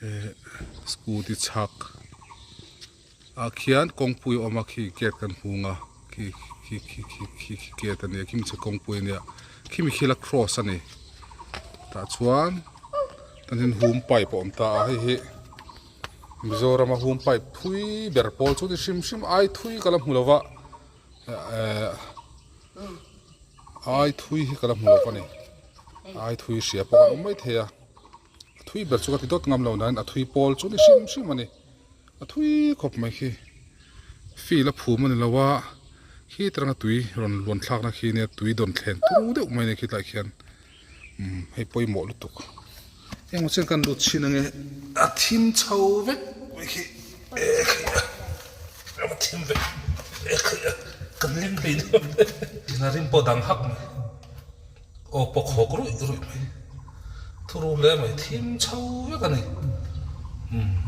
Eh scooty chhak ah khian kawngpui a awm a khi gate kan hung a khi khi khi khi khi khi gate a nia khimi chu kawngpui a nia khimi khi la cross a ni tah chuan tan hian hum pipe a awm ta a hei hi Mizoram a hum pipe thui ber pawl chu ni hrim hrim ai thui ka la hmu lo va eh ai thui hi ka la hmu lo va ni ai thui hria pawh an awm maithei a. A thui ber chu ka ti dawt ngam lo nain a thui pawl chu ni hrim hrim a ni. A thui khawp mai khi. Field a phum a ni lo a, khi taranga tui rawn luan thlakna khi nia tui dawn thlen turu deuh mai a ni khi tlaiah khian umm hei pawimawh lutuk. Engmaw chian kan lut chhin ange a thim chho vek mai khi e khi a a thim vek e khi a kan leng hlei deuh a rim pawh dang hak mai. Aw pawk hawk ruih ruih mai. Thuru hle mai thim chho vek a ni.